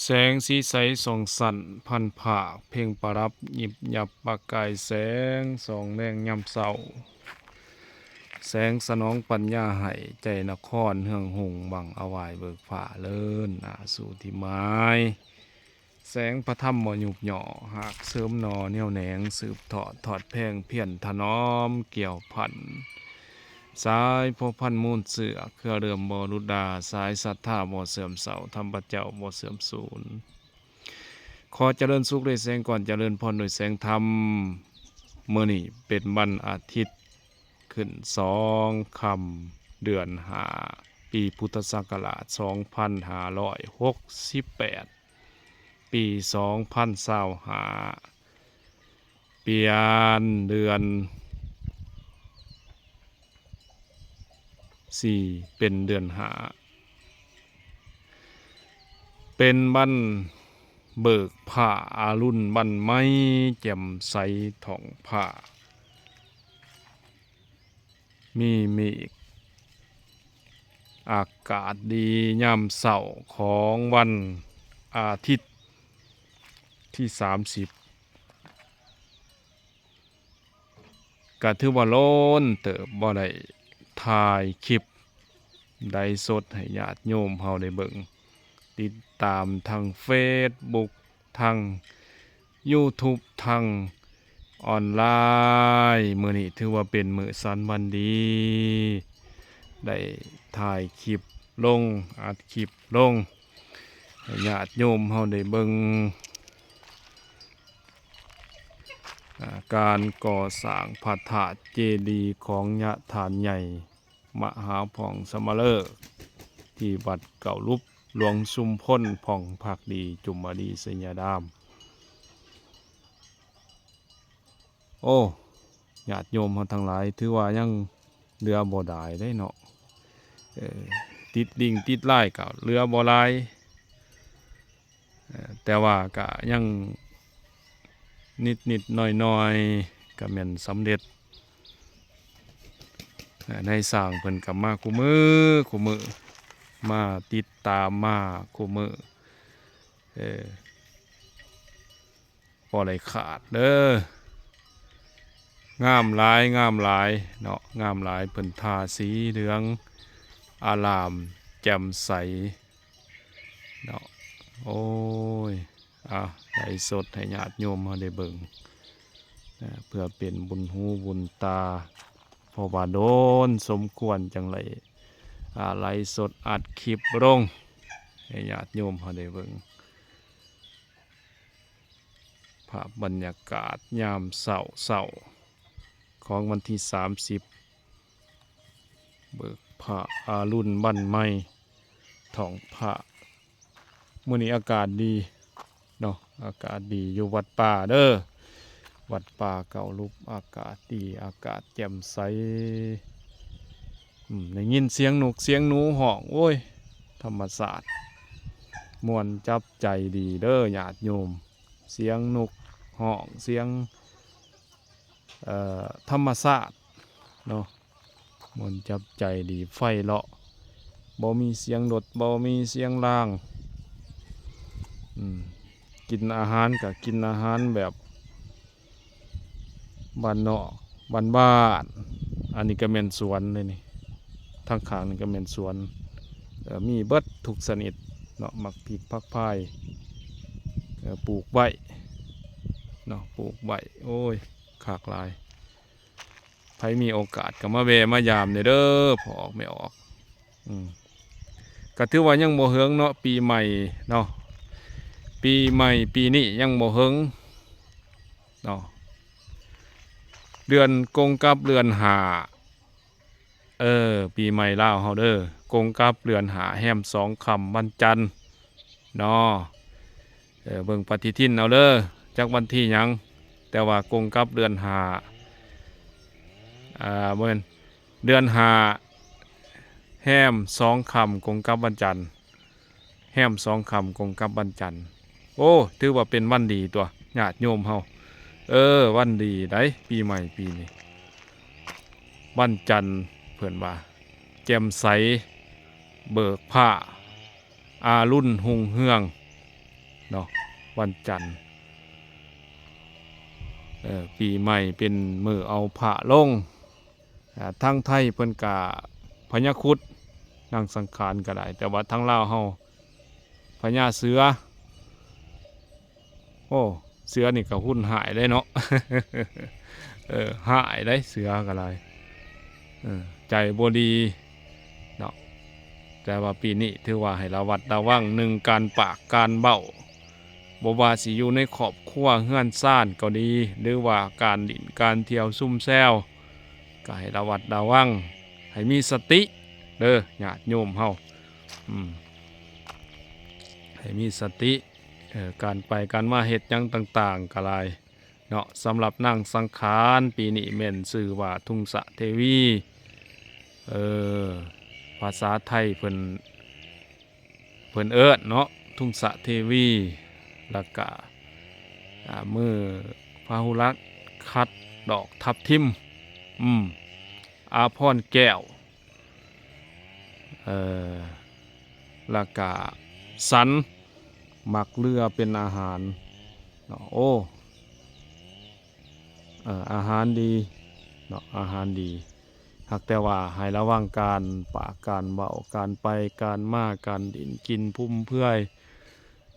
ແສງສີໃສສ່ອງສັນພັນພາກ ເພັ່ງປະດັບຍິບຍັບປະກາຍແສງ ສ່ອງແລງຍາມເຊົ້າ ແສງສະໜອງປັນຍາໃຫ້ ໃຈນະຄອນເຮືອງຮຸ່ງ ວັງອາວາຍເບີກຟ້າ ເລີນໜ້າສູ່ທີ່ໝາຍ ແສງພະທຳບໍ່ຍຸບຫຍໍ້ ຮາກເສີມໜໍ່ນຽວແໜງ ສືບທອດທອດແພງ ພຽນຖະໜອມກ່ຽວພັນ ສາຍພົວພັນມູນເຊື້ອ ເຄືອເລື່ອມບໍ່ຫຼຸດລາ ສາຍສັດທາບໍ່ເສື່ອມເສົ້າ ທຳພະເຈົ້າບໍ່ເສື່ອມສູນ. ຂໍຈະເລີນສຸກດ້ວຍແສງກ່ອນ ຈະເລີນພອນດ້ວຍແສງທຳ. ມື້ນີ້ເປັນວັນອາທິດ ຂຶ້ນສອງຄ່ຳ ເດືອນຫ້າ ປີພຸດທະສັກກະລາດສອງພັນຫ້າຮ້ອຍຫົກສິບແປດ ປີສອງພັນຊາວຫ້າ ປ່ຽນເດືອນສີ່ເປັນເດືອນຫ້າ ເປັນວັນເບີກຟ້າ ອາລຸນວັນໃໝ່ ແຈ່ມໃສທ້ອງຟ້າ ມີເມກ ອາກາດດີຍາມເຊົ້າຂອງວັນອາທິດທີສາມສິບ ກະຖືວ່າໂລນເຕີບບໍ່ໄດ້ຖ່າຍຄລິບໄລຟ໌ສົດໃຫ້ຍາດໂຍມເຮົາໄດ້ເບິ່ງ ຕິດຕາມທາງເຟສບຸກ ທາງຢູທູບ ທາງອອນລາຍ. ມື້ນີ້ຖືວ່າເປັນມື້ສັນວັນດີ ໄດ້ຖ່າຍຄລິບລົງ ອັດຄລິບລົງ ໃຫ້ຍາດໂຍມເຮົາໄດ້ເບິ່ງ ອາ ການກໍ່ສ້າງພະທາດເຈດີຂອງຍະທ່ານໃຫຍ່ ມະຫາຜ່ອງສະມະເລີກ ທີ່ວັດເກົ້າຫຼຸບ ຫຼວງຊຸມພົນ ຜ່ອງພັກດີ ຈຸມມະລີ ໄຊຍະດາມ. ໂອ້ ຍາດໂຍມເຮົາທັງຫຼາຍ ຖືວ່າຍັງເຫຼືອບໍ່ຫຼາຍເດ້ເນາະ ເອີ ຕິດລິ້ງຕິດລາຍກໍເຫຼືອບໍ່ຫຼາຍ ເອີ ແຕ່ວ່າກະຍັງນິດໆໜ້ອຍໆ ກະແມ່ນສຳເລັດ. ເອີ ນາຍຊ່າງເພິ່ນກະມາຄູ່ມື້ ຄູ່ມື້ ມາຕິດຕາມມາຄູ່ມື້ ເອີ ບໍ່ໄດ້ຂາດເດີ. ງາມຫຼາຍ ງາມຫຼາຍເນາະ ງາມຫຼາຍ ເພິ່ນທາສີເຫຼືອງອາລາມ ແຈ່ມໃສເນາະ. ໂອ້ຍ ອ່າ ໄລຟ໌ສົດໃຫ້ຍາດໂຍມເຮົາໄດ້ເບິ່ງ ເພື່ອເປັນບຸນຫູບຸນຕາ ເພາະວ່າໂດນສົມຄວນຈັ່ງໄດ້ ອ່າ ໄລຟ໌ສົດອັດຄລິບລົງ ໃຫ້ຍາດໂຍມເຮົາໄດ້ເບິ່ງ. ພາບບັນຍາກາດຍາມເຊົ້າໆ ຂອງວັນທີສາມສິບ ເບີກຟ້າອາລຸນວັນໃໝ່ ທ້ອງຟ້າ ມື້ນີ້ອາກາດດີເນາະ ອາກາດດີ ຢູ່ວັດປ່າເດີ ວັດປ່າເກົ້າຫຼຸບ ອາກາດດີ ອາກາດແຈ່ມໃສ. ອືມ ໄດ້ຍິນສຽງນົກສຽງໜູຮ້ອງ ໂອ້ຍ ທຳມະຊາດ ມ່ວນຈັບໃຈດີເດີຍາດໂຍມ ສຽງນົກຮ້ອງ ສຽງ ເອີ ທຳມະຊາດເນາະ ມ່ວນຈັບໃຈດີ ໄພເລາະ ບໍ່ມີສຽງລົດ ບໍ່ມີສຽງລາງ. ອືມ ກິນອາຫານກະກິນອາຫານແບບ ບ້ານນອກ ບ້ານໆ. ອັນນີ້ກະແມ່ນສວນເດ້ນີ້ ທາງຂ້າງນີ້ກະແມ່ນສວນ ເອີ ມີເບິດທຸກຊະນິດເນາະ ໝາກພິກຜັກພາຍ ເອີ ປູກໄວ້ເນາະ ປູກໄວ້. ໂອ້ຍ ຄັກຫຼາຍ ໃຜມີໂອກາດກະມາແວ່ມາຢາມແດ່ເດີ ພໍ່ອອກແມ່ອອກ. ອືມ ກະຖືວ່າຍັງບໍ່ເຫິງເນາະ ປີໃໝ່ເນາະ ປີໃໝ່ປີນີ້ຍັງບໍ່ເຫິງເນາະ ເດືອນກົງກັບເດືອນຫ້າ ເອີ ປີໃໝ່ລາວເຮົາເດີ ກົງກັບເດືອນຫ້າ ແຮມສອງຄ່ຳວັນຈັນເນາະ. ເອີ ເບິ່ງປະຕິທິນເອົາເດີ ຈັກວັນທີຫຍັງ ແຕ່ວ່າກົງກັບເດືອນຫ້າ ອ່າ ບໍ່ແມ່ນ ເດືອນຫ້າ ແຮມສອງຄ່ຳກົງກັບວັນຈັນ ແຮມສອງຄ່ຳກົງກັບວັນຈັນ. ໂອ້ ຖືວ່າເປັນວັນດີຕົວະ ຍາດໂຍມເຮົາ ເອີ ວັນດີໄດ໋ ປີໃໝ່ປີນີ້ ວັນຈັນ ເພິ່ນວ່າ ແຈ່ມໃສ ເບີກຟ້າ ອາລຸນຮຸ່ງເຮືອງ ວັນຈັນ ເອີ ປີໃໝ່ເປັນມື້ເອົາພະລົງ. ອ່າ ທາງໄທເພິ່ນກະພະຍາຄຸດ ນາງສັງຂານກໍໄດ້ ແຕ່ວ່າທາງລາວເຮົາພະຍາເສືອ. ໂອ້ ເສືອນີ້ກໍຮຸນຮ້າຍເດ້ເນາະ ເອີ ຮ້າຍເດ້ເສືອກໍໄດ້ ເອີ ໃຈບໍ່ດີເນາະ. ແຕ່ວ່າປີນີ້ຖືວ່າໃຫ້ລະວັດລະວັງ ໜຶ່ງ ການປາກການເວົ້າ ບໍ່ວ່າຊິຢູ່ໃນຄອບຄົວເຮືອນຊານກໍດີ ຫຼືວ່າການຫຼິ້ນການທ່ຽວຊຸມແຊວ ກໍໃຫ້ລະວັດລະວັງ ໃຫ້ມີສະຕິເດີ ຍາດໂຍມເຮົາ ອືມ ໃຫ້ມີສະຕິ ເອີ ການໄປການມາເຮັດຫຍັງຕ່າງໆກໍຫຼາຍເນາະ. ສຳລັບນາງສັງຂານ ປີນີ້ແມ່ນຊື່ວ່າທຸງສະເທວີ ເອີ ພາສາໄທເພິ່ນ ເພິ່ນເອີ້ນເນາະ ທຸງສະເທວີ ແລ້ວກະ ອ່າ ມື້ພະຫຸລັກຂັດດອກທັບທິມ ອືມ ອາພອນແກ້ວ ເອີ ແລ້ວກະສັນໝາກເລືອເປັນອາຫານເນາະ. ໂອ້ ເອີ ອາຫານດີເນາະ ອາຫານດີ ຫາກແຕ່ວ່າໃຫ້ລະວັງການປາກການເວົ້າ ການໄປການມາ ການຫຼິ້ນກິນຟຸມເຟືອຍ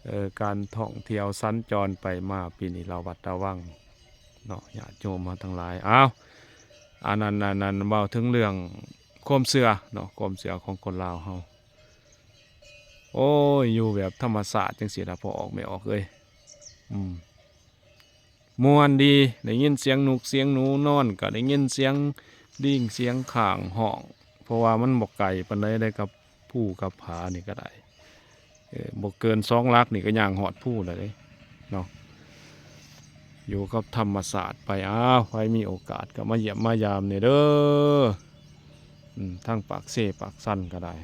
ເອີ ການທ່ອງທ່ຽວສັນຈອນໄປມາ ປີນີ້ລະວັດລະວັງເນາະ ຍາດໂຍມເຮົາທັງຫຼາຍ. ອ້າວ ອັນນັ້ນ ອັນນັ້ນ ເວົ້າເຖິງເລື່ອງຄວາມເຊື່ອເນາະ ຄວາມເຊື່ອຂອງຄົນລາວເຮົາ. ໂອ້ຍ ຢູ່ແບບທຳມະຊາດຈັ່ງຊີ້ລະ ພໍ່ອອກແມ່ອອກເອີຍ ອືມ ມ່ວນດີ ໄດ້ຍິນສຽງນົກສຽງໜູນອນ ກໍໄດ້ຍິນສຽງລີງສຽງຂ້າງຮ້ອງ ເພາະວ່າມັນບໍ່ໄກປານໃດເດ້ ກັບພູກັບຜານີ້ກໍໄດ້ ເອີ ບໍ່ເກີນສອງຫຼັກນີ້ກໍຍ່າງຮອດພູແລ້ວເດ້ເນາະ ຢູ່ກັບທຳມະຊາດໄປ. ອ້າວ ໃຜມີໂອກາດກໍມາຢ້ຽມມາຢາມແດ່ເດີ ອືມ ທາງປາກເຊປາກຊັນກໍໄດ້